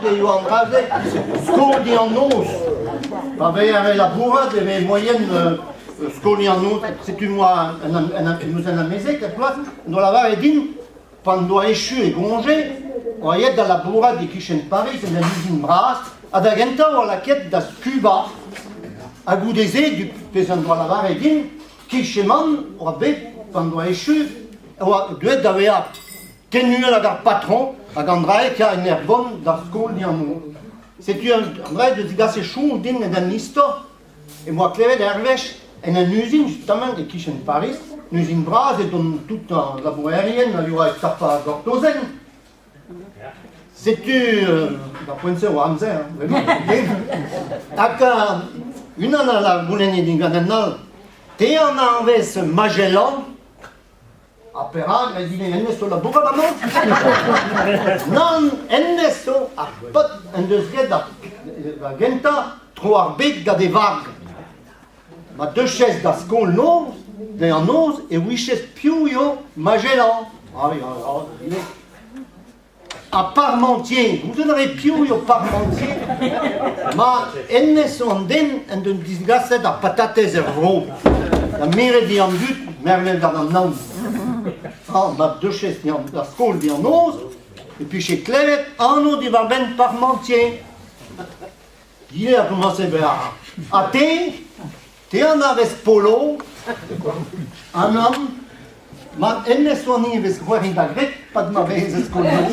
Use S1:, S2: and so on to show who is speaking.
S1: A-raok e oa an dra-se skoliñ an noz. Pa vezer e labourat e vez moaien skoliñ an noz. Setu moa ouzh an amezeg er bloaz en doa lavaret din pan doa echu e goñje oa aet da labourat e-kichen Pariz en un uzin bras ha da gentañ oa lakaet da skubañ. Ha goude-se, pezh en doa lavaret din, Kicheman oa bet pan doa echu e oa deuet da vezañ ken uhel hag ar patron hag an dra-se ya en ur vont d'ar skol dianv. Setu an dra da zigase soñj din en un istor em boa klevet ur wech en un uzin justamant e-kichen Pariz, un uzin bras edon tout an labourerien a yoa e tapañ ar gortozenn. Setu d'ar poent-se oa amzer, vraiment. Hag unan a goulenne digant un all, te anavezez Magellan? Ha perak ne dit hennezh zo labourat amañ? Nann, hennezh zo ar paotr en deus graet da gentañ tro ar bed gant e vag. Ma deuchez da skol-noz, dre an noz, e ouiches piv eo Magellan. Ah oui, ah, ah, Ha Parmentier, gouzout a rit piv eo Parmentier? Ma hennezh zo an den en deus disgaset ar patatez er vro. Da miret eo an dud mervel gant an naon. Ah, ma deuchez da skol dre an noz, e pije klevet anv diwar-benn Parmentier. Ivez a komañse bezañ. Ha te, te anavez Polo, an nann, ma hennezh oan ivez c'hoari da gred pad ma vez e skol-noz.